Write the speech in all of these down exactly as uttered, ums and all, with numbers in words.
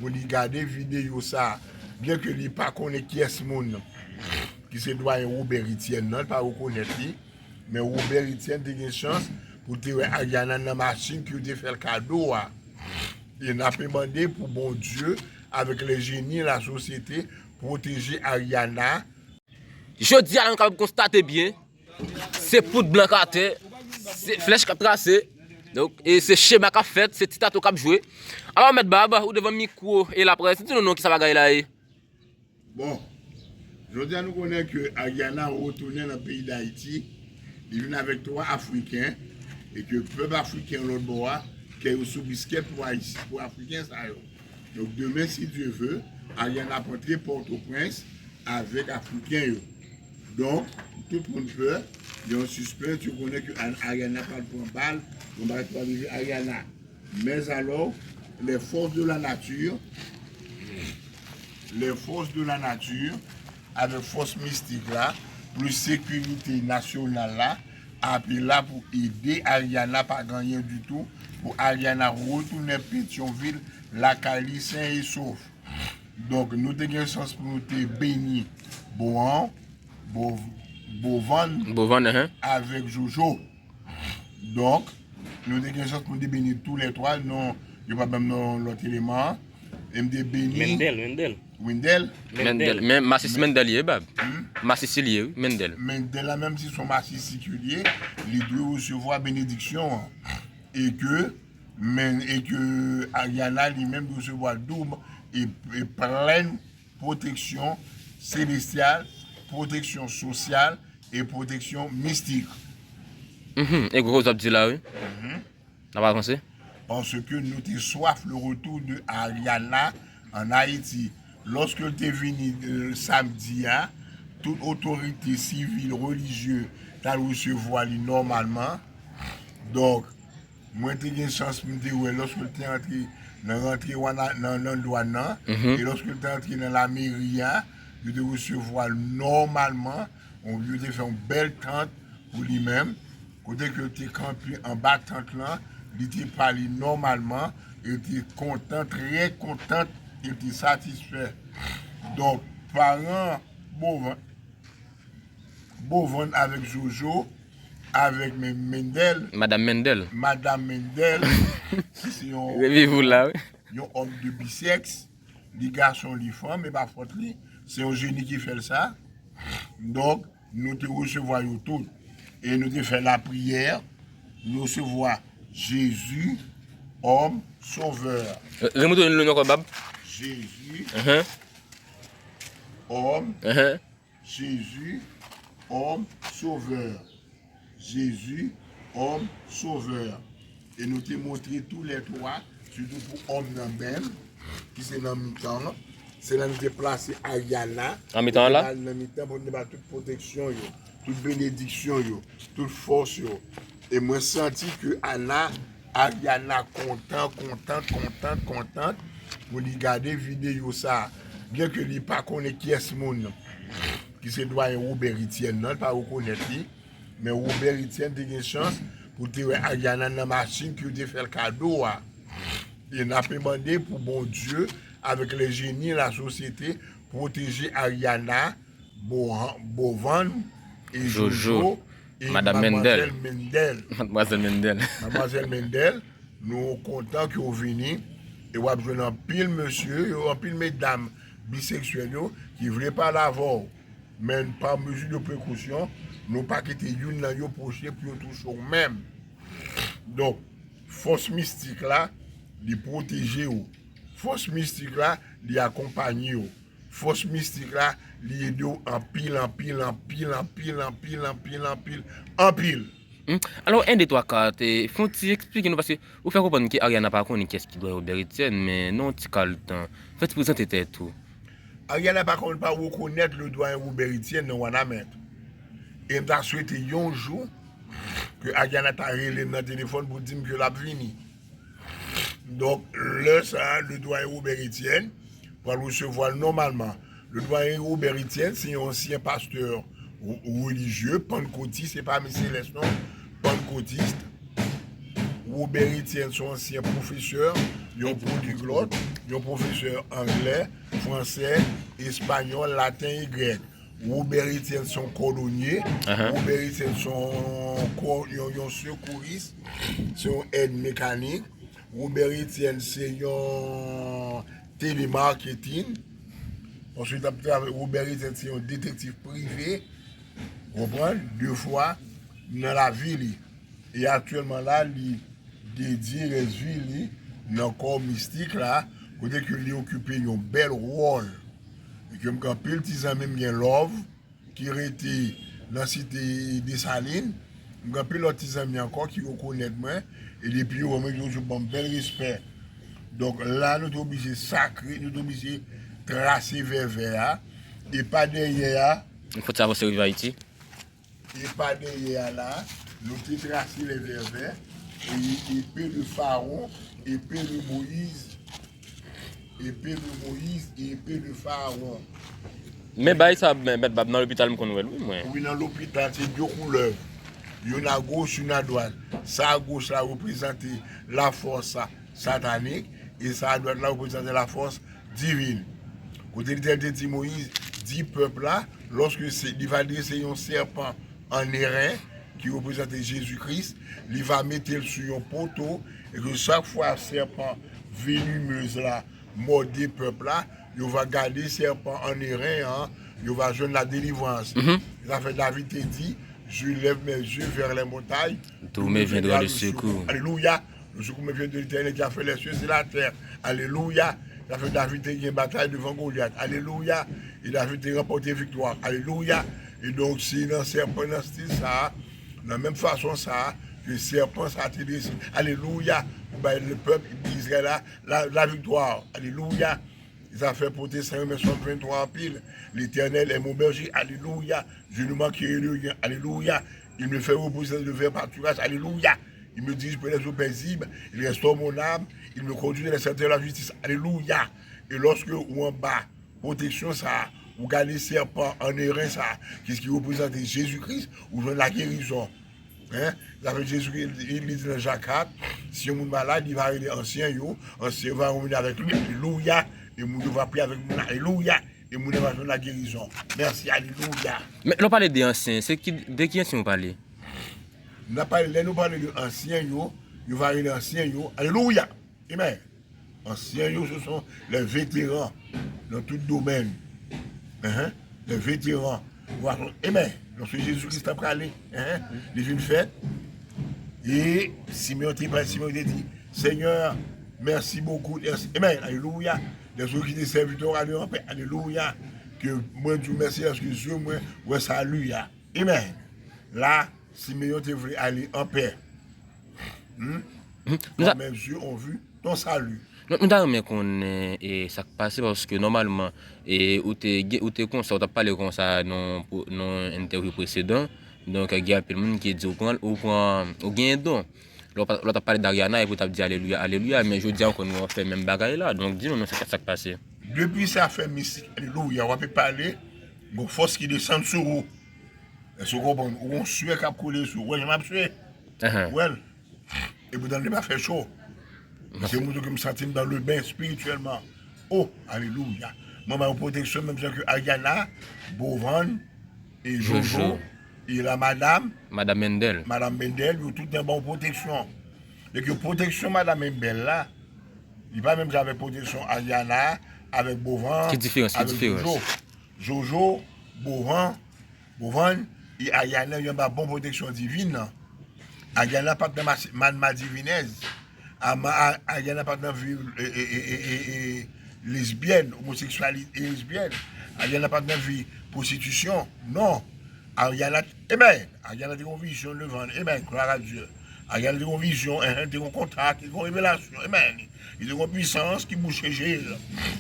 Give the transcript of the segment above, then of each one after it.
Pou li gade videyo sa, byen ke li pa konnen kiyès moun ki se dwayen Wobè Etienne nan, li pa rekonèt li, men Wobè Etienne te gen chans pou l te wè Ariana nan machin ke yo te fè l kado a. E n ape mande pou Bondye, avèk les génies la société, pwoteje Ariana. Jodi a, nou kapab konstate byen, se poud blan k atè, se flèch k ap trase, donk, e se chema k ap fèt, se ti tato k ap jwe. Alò, Mèt Bab, ou devan mikwo e laprès, di nou non kisa bagay la ye. Bon, jodi a nou konnen ke Ariana retounen nan peyi Dayiti, li vin avèk twa Afriken, e ke pèp Afriken lòt bò a, kè yo sou biskèt pou Ayisyen, pou Afriken sa yo. Donk demen, si Dye ve, Ariana ap antre Pòtoprens avèk Afriken yo. Donk, tout moun pè, gen yon sispens, yo konnen ke Ariana pral pran bal, yon bagay ki pral rive Ariana. Mais alors, les forces de la nature, les forces de la nature, avèk fòs mistik la, plis sekirite nasyonal la, ape la pou ede Ariana pa gen anyen ditou, pou Ariana retounen Petyonvil, lakay li sen e sof. Donk, nou te gen chans pou nou te beni Bovan, Bovan, Bovan avèk Jojo. Donk, nou te gen chans pou nou te beni toulètwa, non, yo pa ban m non lòt eleman an. E m te beni Mendel, Mendel. Wendel. Mendel. Men masis Mendel ye, Bab. Masis li ye, wi, Mendel. Mendel la, menm si se yon masis ki l ye, li dwe resevwa benediksyon an. E ke, men, e ke Ariana li menm dwe resevwa doub e, e plèn pwoteksyon selestyal, pwoteksyon sosyal e pwoteksyon mistik. Mhm, e gwo koze w ap di la, wi. N ap avanse. Paske nou te swaf le retour de Ariana an Ayiti. Lòske l te vini, euh, samdi a, tout otorite sivil, relijye t al resevwa li nòmalman. Donk, mwen te gen chans pou m te wè lòske l te antre nan rantre nan, nan dwàn nan, e lòske l te antre nan lameri a, yo te resevwa l nòmalman, yo te fè yon bèl tant pou li menm. Kote ke l te kanpe anba tant lan, li te pale nòmalman, e l te kontan, trè kontan, e l te satisfè. Donk, paran Bovan, Bovan avèk Jojo, avèk Men, Mendel. Madanm Mendel. Madanm Mendel, ki se yon, yon òm de bisèks, li gason, li fanm, e pa fòt li, se yon jeni ki fè l sa. Donk, nou te resevwa yo tout. E nou te fè lapriyè, nou resevwa Jezi, òm, sovè. Remoutre nou ankò, Bab. Jezi, òm, Jezi, òm, sovè. Jezi, òm, sovè. E nou te montre toulètwa, sitou pou òm nan menm, ki se nan mitan an. Se la nou te plase Ariana. Nan mitan an la? Nan mitan pou nou te ba tout pwoteksyon yo, tout benediksyon yo, tout fòs yo. E mwen santi ke Ana, Ariana kontan, kontan, kontan, kontan pou li gade videyo sa. Byen ke li pa konnen kiyès moun ki se dwayen Wobè Etienne nan, li pa rekonèt li. Men Wobè Etienne te gen chans pou te wè Ariana nan machin ke yo te fè l kado a. E n ape mande pou Bondye, avèk les génies la société, pwoteje Ariana, Bovan, e Jojo, e Madanm Mendel. Madmwazèl Mendel. Madmwazèl Mendel, nou kontan ke w vini. E w ap jwenn anpil mesye yo, anpil medam biseksyèl yo ki vle pale avè w. Men pa mezi de prekosyon, nou pa kite youn nan yo pwoche pou yo touche w menm. Donk, fòs mistik la, li pwoteje w. Fòs mistik la, li akonpaye w. Fòs mistik la, li ede w anpil, anpil, anpil, anpil, anpil, anpil, anpil, anpil. Alò, en, de, twa, kat, fè yon ti eksplike nou, paske ou fè konprann ke Ariana pa konnen kiyès ki dwayen Wobè Etienne, men nan yon ti kal tan, fè ti prezante tèt ou. Ariana pa konn pa rekonèt le dwayen Wobè Etienne nan Wanament. E m ta swete yon jou ke Ariana ta rele m nan telefòn pou di m ke l ap vini. Donk, lè sa a, le dwayen Wobè Etienne pral resevwa l nòmalman. Le dwayen Wobè Etienne se yon ansyen pastè relijye, pannkotis, se pa mesye Selès non, pannkotis. Wobè Etienne se yon ansyen pwofesè, Yon poliglòt, yon pwofesè anglè, fransè, espanyòl, laten e grèk. Robert Etienne se yon kòdonye. Robert Etienne se yon, yon, yon sekouris, se yon èd mekanik. Robert Etienne se yon telemarketing. Answit, ap travay, Robert Etienne se yon detektif prive, konprann, de fwa nan lavi li. E aktyèlman la, li dedye rès vi li nan kò mistik la, kote ke li okipe yon bèl wòl. E ke m gen anpil ti zanmi m gen love, ki rete nan site Desalin. M gen anpil lòt ti zanmi ankò ki rekonèt mwen, e depi yo wè mwen, yo toujou ban m bèl respè. Donk la, nou te oblije sakre, nou te oblije trase vèvè a, e pa dèyè a. Fòk sa avanse rive Ayiti. E pa dèyè a la, nou te trase lè vèvè, e epe de Faron, epe de Moyiz, epe de Moyiz, e epe de Faron. Men bay sa, men, mèt bab, nan lopital m konn wè l, wi, mwen. Wi, nan lopital, se de koulèv. Youn a goch, youn a dwat. Sa a goch la reprezante lafòs satanik, e sa a dwat la reprezante lafòs divin. Kote Letènèl te di Moyiz, di pèp la, lòske se, li va drese yon sèpan an eren, ki reprezante Jezi Kris, li va mete l sou yon poto, e ke chak fwa sèpan venimez la mòde pèp la, yo va gade sèpan an eren an, yo va jwenn la delivrans. Sa fè David te di, Je lève mes yeux vers les montagnes, d'où me viendra le secours. Alelouya. Le secours me vient de l'Éternel qui a fait les cieux et la terre. Alelouya. Sa fè David te gen batay devan Golyat. Alelouya. E David te ranpòte viktwa. Alelouya. E donk, se nan sèpan, nan stil sa a, nan menm fason sa a, ke sèpan sa a te drese. Alelouya. Pou bay le pèp Izrayèl la, la, la viktwa. Alelouya. Sa fè pwotestan renmen Sòm venntwa anpil. L'Éternel est mon berger. Alelouya. Je ne manquerai de rien. Alelouya. Il me fait reposer dans de verts pâturages. Alelouya. Il me dirige près des eaux paisibles. Il restaure mon âme. Il me conduit dans les sentiers de la justice. Alelouya. E lòske ou anba pwoteksyon sa a, ou gade sèpan an eren sa a, ki, ki reprezante Jezi Kris, ou jwenn lagerizon. Hein? Sa fè Jezi, li, li di nan Jan kat, si yon moun malad, li va rele ansyen yo, ansyen yo va revini avèk li, alelouya, e moun yo va priye avèk moun la, alelouya, e moun nan va jwenn lagerizon. Mèsi, alelouya. Men lè w pale de ansyen, se ki, de ki ansyen w pale? N ap pale, lè nou pale de ansyen yo, yo va rele ansyen yo, alelouya, amen. Ansyen yo, ce sont les vétérans dans tout domaine. Hein? Les vétérans. Amen. Lòske Jezi Kris t ap prale, hein? Li vin fèt. E Simeyon te pale, Simeyon te di, Seigneur, merci beaucoup. Amen. Alelouya. Lèske w kite sèvitè w ale anpè. Alelouya. Ke mwen di w mèsi lèske zye mwen wè sali a. Amen. La, Simeyon te vle ale anpè. Hmm? Quand mes yeux ont vu ton salut. Nou, nou ta renmen konnen e, sa k pase, paske nòmalman e, ou te, gen- ou te konsa, ou t ap pale konsa nan, nan entèvyou presedan. Donk, gen anpil moun ki di ou pran, ou pran, ou gen don. Lè w pa- lè w t ap pale d Ariana, epi w t ap di alelouya, alelouya, men jodi a ankò nou ap fè menm bagay la. Donk, di nou, non, sa, sa k pase. Depi sa fè mistik, alelouya, w ap pale, gon fòs ki desann sou ou. Èske w konprann? Ou gon swè k ap koule sou ou. Wè jan m ap swè? Wè l. E poutan li pa fè cho. Se mouton ke m santi m dans le bain spirituellement. Oh, alelouya. Mwen ba yo pwoteksyon menm jan ke Ariana, Bovan, e Jojo, e la madam, Madam Mendel. Madam Mendel, yo tout nan ba yo pwoteksyon. E ke pwoteksyon Madam Mendel la, li pa menm jan avèk pwoteksyon Ariana, avèk Bovan, avèk Jojo. Jojo, Bovan, Bovan, e Ariana, yo anba bon pwoteksyon divin nan. Ariana pa t nan mas- man madivinèz. Ama- A- Ariana pa t nan vi e, e, e, e, e, e, lesbyèn, omoseksyalite lesbyèn. Ariana pa t nan vi pwostitisyon. Non. Ariana, amen. Ariana te gon vizyon devan l. Amen. Gloire à Dieu. Ariana te gon vizyon, hein, te gon kontak, te gon revelasyon. Amen. Li te gon pwisans ki bouche je l.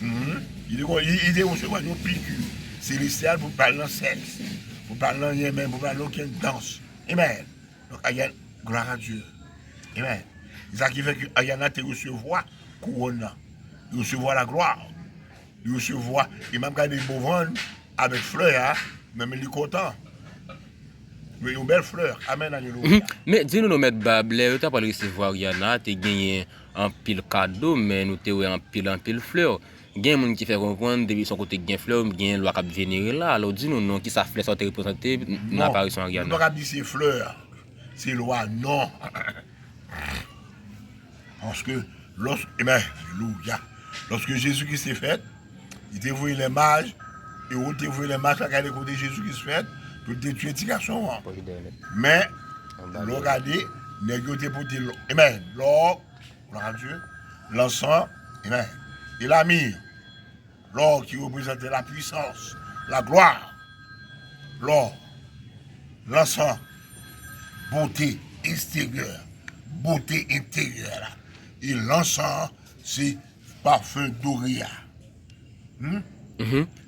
Mhm. Li te gon, li, li te resevwa yon piki selestyal pou l pa al nan sèks, pou l pa al nan yenmen, pou l pa al nan okenn dans. Amen. Donk, Ariana, gloire à Dieu. Amen. Se sa ki fè ke Ariana te resevwa kouwòn nan. Li resevwa laglwa. Li resevwa. E m ap gade Bovan avèk flè a, men, men li kontan. Men yon bèl flè. Amen, alelouya. Mhm. Men, di nou, non, mèt Bab, lè yo ta pral resevwa Ariana, te genyen anpil kado, men nou te wè anpil, anpil flè. Gen moun ki fè konprann, depi se yon kote ki gen flè, gen lwa k ap venere la. Alò, di nou non, kisa flè sa yo te reprezante nan aparisyon Ariana? Nou pa ka di se flè, se lwa non. Paske, lòs, amen, alelouya. Lòske Jezi Kris te fèt, li te voye lè maj, Ewòd te voye lè maj la gade kote Jezi Kris fèt, pou l te tiye ti gason an. Men, lè w gade, nèg yo te pote lò, amen, lò, glwa a Dye, lansan, amen, e lami. Lò ki reprezante lapwisans, laglwa. Lò, lansan, bote eksteryè, bote enteryè la. E lansan, se pafen dore a. Hmm?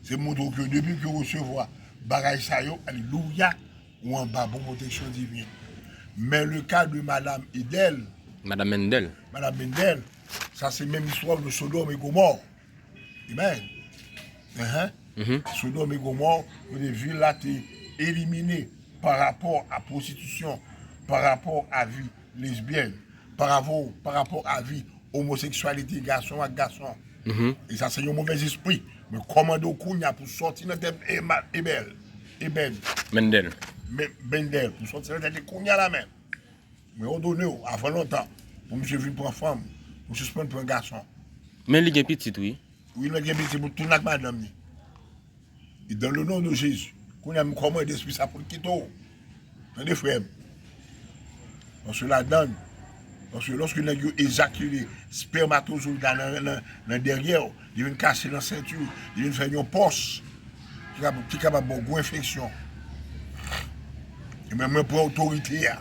Se montre w ke depi ke w resevwa bagay sa yo, alelouya, ou anba bon pwoteksyon divin. Men le ka de Madam Edel, Madam Mendel. Madam Mendel, sa se menm istwa de Sodòm e Gomò. Amen. Ahan. Sodòm e Gomò, kote vil la te elimine pa rapò a pwostitisyon, pa rapò a vi lesbyèn, pa rapò, pa rapò a vi omoseksyalite gason ak gason. E sa se yon movèzespri. Mwen kòmande w kounye a pou sòti nan tèt Ema-, Ebèl, Ebèn, Mendel. Men-, Mendel, pou sòti nan tèt li kounye a la menm. Mwen òdone w, avan lontan, pou misye vin pran fanm, pou sispann pran gason. Men li gen pitit, wi. Wi, li gen pitit pou tounen ak madanm li. E dans le nom de Jésus, kounye a m kòmande espri sa pou l kite w. Tande, frè m. Paske ladann, paske lòske nèg yo ejakile spèmatozoyid la nan, nan, nan dèyè w, li vin kache nan senti w, li vin fè yon pòs ki kab-, ki kapab ba w gwo enfeksyon. E men mwen pran otorite a.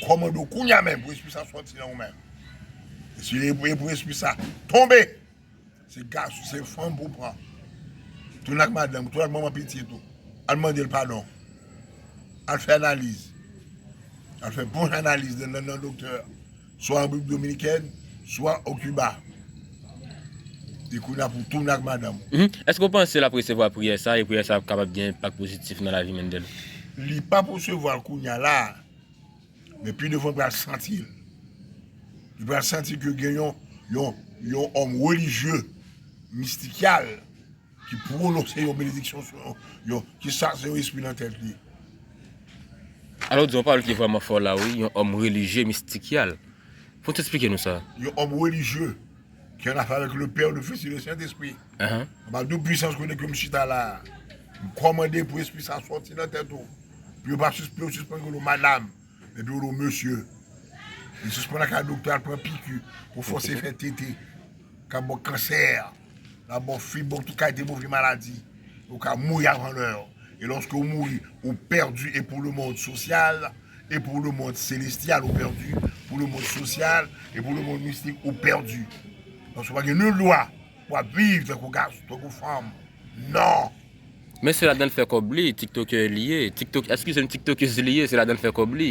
Kòmande w kounye a menm pou espri sa sòti nan ou menm. E si e pou, e pou espri sa tonbe, se gason, se fanm pou pran. Tounen ak madanm, tounen ak manman pitit ou. Al mande l padon. Al fè analiz. Al fè bon analiz nan, nan, nan doktè. Swa an Repiblik Dominikèn, swa o Kiba. E kounye a pou tounen ak madanm ou. Mhm. Èske w panse l ap resevwa priyè sa, e priyè sa ap kapab gen enpak pozitif nan lavi Mendel? Li p ap resevwa l kounye a la, men pi devan l pral santi l. Li pral santi ke gen yon, yon, yon òm relijye, mistikyal, ki pwononse yon benediksyon sou yon, yon, ki chache yon espri nan tèt li. Alò, w di yon pawòl ki vrèman fò la, wi, yon òm relijye, mistikyal. Fò w eksplike nou sa. Yon òm relijye ki an afè avèk le Père, le Fils et le Saint-Esprit. Anba tout pwisans kote ke m chita la a, m kòmande pou espri sa sòti nan tèt ou. Pou yo pa sis-, pou yo sispann rele w madanm, men pou yo rele w mesye. Li sispann al kay doktè, al pran piki pou fòse fè tete. Ka ba w kansè, ka ba w fib, ba w tout kalite move maladi. Ou ka mouri avan lè w. E lòske w mouri, ou pèdi e pou le mond sosyal, e pou le mond selestyal, ou pèdi, pou le mond sosyal, e pou le mond mistik, ou pèdi. Paske w pa gen nil dwa pou w ap viv tankou gason, tankou fanm. Non! Men se ladan l fè kòb li, tiktokè li ye. Tiktok, eskize m, tiktokèz li ye, se ladan l fè kòb li.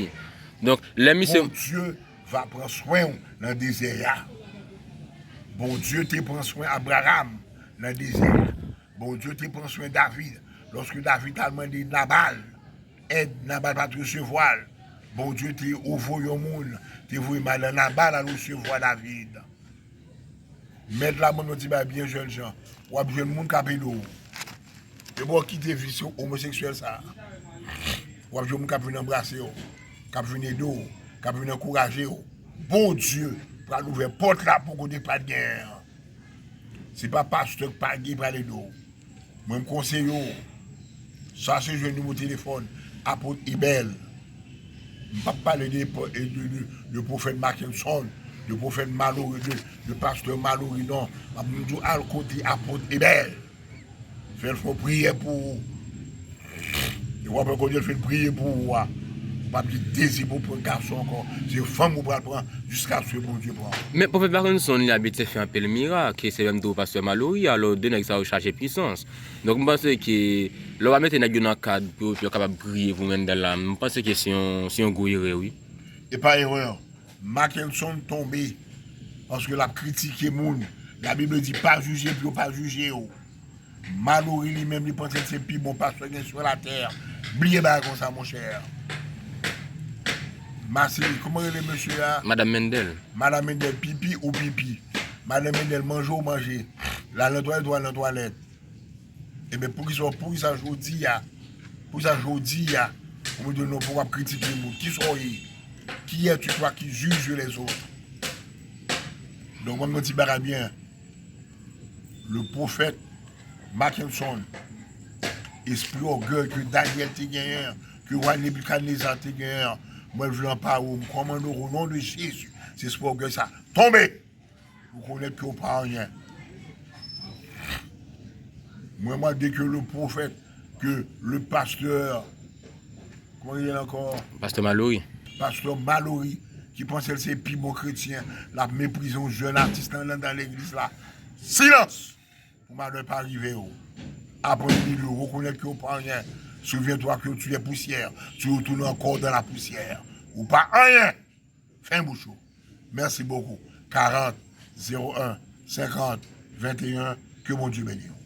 Donk, lè misye... Bondye va pran swen w nan dezè a. Bondye te pran swen Abraram nan dezè a. Bondye te pran swen David. Lòske David t al mande Nabal èd, Nabal pa t resevwa l. Bondye te voye yon moun, te voye madan Nabal al resevwa David. Mèt la ban m yon ti bagay byen jènjan. W ap jwenn moun k ap ede w. Depi w kite visye omoseksyèl sa a, w ap jwenn moun k ap vin anbrase w, k ap vin ede w, k ap vin ankouraje w. Bondye pral ouvè pòt la pou kote pa t genyen an. Se pa pastè k pa gen pral ede w. Mwen, m konseye w, chache jwenn nimewo telefòn Apot Ebèl. M p ap pale de, de, de, de pwofèt Mackenson, de pwofèt Malory, de, de pastè Malory, non. M ap di w al kote Apot Ebèl. Fè l fè w priyè pou ou. E w ap wè kote l fin priye pou ou a, ou p ap gen dezi pou w pran gason ankò. Se fanm ou pral pran jiskaske Bondye pran w. Men pwofèt Mackenson, li abitye fè anpil mirak, e se menm tou pastè Malory, alò de nèg sa yo chaje pwisans. Donk, m panse ke lè w pa mete nèg yo nan kad pou yo, pou yo kapab priye pou Mendel la, m panse ke se yon, se yon gwo erè, wi. E pa erè. Mackenson tonbe paske l ap kritike moun. Labib di, pa jije pou yo pa jije w. Malory li menm, li panse l se pi bon pastè gen sou latè. Bliye bagay konsa, monchè. Maseri, kòman rele mesye a? Madanm Mendel. Madanm Mendel, pipi ou pipi? Madanm Mendel, manje ou manje? L al nan twalèt ou al nan twalèt? Ebyen, poukisa, poukisa jodi a, poukisa jodi a, ou mete non pou w ap kritike moun? Kisa w ye? Qui es-tu, toi, qui juge les autres? Donk, mwen, mwen di bagay byen. Le pwofèt Mackenson, espri ògèy ke Danyèl te genyen, ke wa Nebikadneza te genyen, mwen vle anpare w, m kòmande w, o non de Jezi, se espri ògèy sa tonbe. Ou konèt ke w pa anyen. Mwen mande ke le pwofèt, ke le pastè, kòman li rele ankò? Pastè Malori. Pastè Malori, ki panse l se pi bon kretyen, l ap meprize yon jèn atis nan anndan legliz la. Silans! Pou malè pa rive w. Aprann li rekonèt ke w pa anyen. Souviens-toi que tu es poussière. Tu retournes encore dans la poussière. Ou pa anyen. Fen bouch ou. Merci beaucoup. Quarante, zéro un, cinquante, vingt et un. Que Bondye beni w.